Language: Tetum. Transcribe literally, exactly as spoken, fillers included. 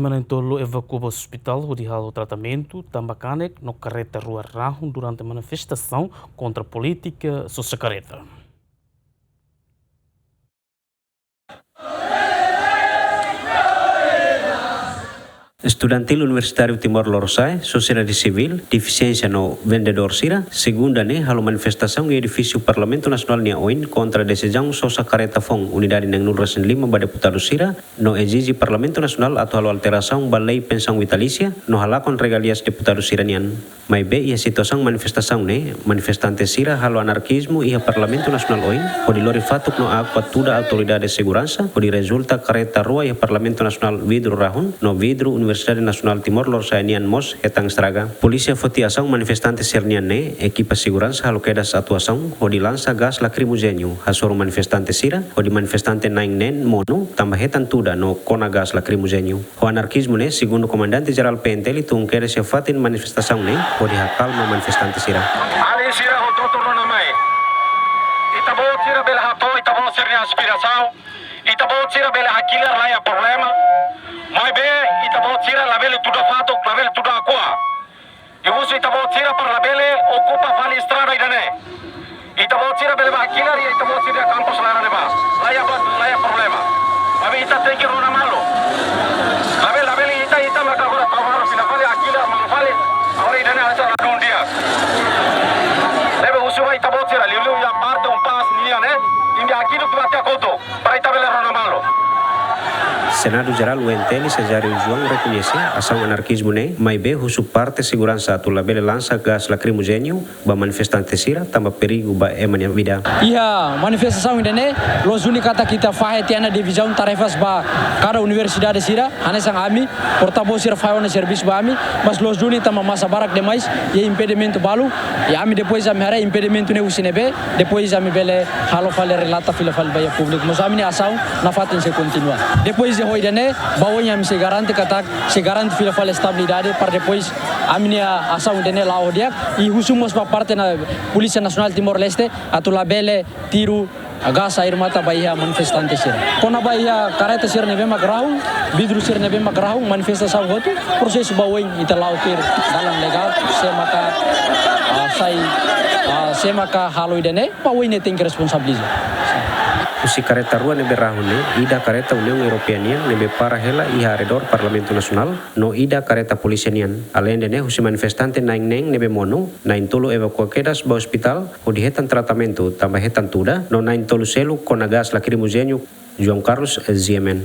Na'in-tolu evakua ba ospitál hodi halo tratamentu, tanba kanek no karreta rua rahun durante manifestasaun kontra polítika sosa karreta. Estudantil Universitáriu Timor Lorosa'e, sosiedade sivíl, defisiénsia no vendedór sira, segunda ne'e halo manifestasaun iha edifísiu Parlamentu Nasionál nia oin kontra desizaun sosa karreta foun unidade na'in-nulu resin lima ba deputadu sira, no ezije Parlamentu Nasionál atu halo alterasaun ba lei pensaun vitalísia no halakon regalias deputadu sira-nian. Maibé iha situasaun manifestasaun ne'e, manifestante sira halo anarkizmu iha Parlamentu Nasionál oin, hodi lori fatuk no akua tuda autoridade seguransa, hodi rezulta karreta rua iha Parlamentu Nasionál vidru rahun, no vidru Universidade Nasionál Timor Lorosa'e nian mós hetan estraga. Polísia foti asaun manifestante sira-nian ne'e, ekipa seguransa halo kedas atuasaun, hodi lansa gás lakrimojéniu hasoru manifestante sira, hodi manifestante na'in neen monu, tanba hetan tuda no kona gás lakrimojéniu. Ho anarkizmu ne'e, segundu Komandante Jerál P N T L tun kedas iha fatin manifestasaun ne'e, hodi hakalma manifestante sira. Alin sira, hotu-hotu rona mai. Ita-boot sira bele hato'o ita-boot sira-nia aspirasaun. Ita-boot sira bele hakilar, laiha problema. Maibé, ita-boot sira labele tuda fatuk, labele tuda akua. I husu ita-boot sira para labele okupa fali estrada ida-ne'e. Ita-boot sira bele bá hakilar iha ita-boot sira kampus laran ne'ebá. Laiha ba, laiha problema. Maibé ita tenke rona malu. Labele, labele ita, ita maka agora tau malu fila fali, hakilar malu fali. Agora ida-ne'e hanesan ladún di'ak. Ne'ebé husu ba ita-boot sira, liuliu iha parte UNPAZ nian ne'e, imi hakilar tiha ba tiha kotuk. Para ita bele rona malu. Senadu Jerál U N T L Cesário João rekoñese asaun anarkizmu ne'e, maibé husu parte seguransa atu labele lansa gás lakrimojéniu ba manifestante sira, tanba perigu ba ema nia vida. Iha manifestasaun ida-ne'e, loos duni katak ita fahe tiha ona divizaun tarefas ba kada universidade sira, hanesan ami, porta-voz sira fahe ona servisu ba ami, mas loos duni tanba masa barak demais, iha impedimentu balu, i ami depois ami haree impedimentu ne'e husi ne'ebé, depois ami bele halo fali relata fila fali ba iha públiku. Mas ami-nia asaun nafatin sei kontinua. Depois de ohin ida-ne'e, ba oin ami sei garante katak, sei garante fila fali estabilidade para depois ami-nia asaun ida-ne'e la'o di'ak. I husu mós ba parte Polísia Nasionál Timor-Leste atu labele tiru gás air mata ba iha manifestante sira. Kona-ba iha karreta sira ne'ebé mak rahun, vidru sira ne'ebé mak rahun, manifestasaun hotu, prosesu ba oin ita la'o tuir dalan legál, sé maka, ah, sai, ah, sé maka halo ida-ne'e, ba oin ne'e tenke responsabiliza. Husi karreta rua ne'ebé rahun ne'e, ida karreta Uniaun Europeia nian ne'ebé para hela iha arredór Parlamentu Nasionál, no ida karreta polísia nian. Aleinde ne'e husi manifestante na'in neen ne'ebé monu, na'in-tolu evakua kedas ba ospitál, hodi hetan tratamentu, tanba hetan tuda, no na'in-tolu seluk kona gás lakrimojéniu. João Carlos, G M N.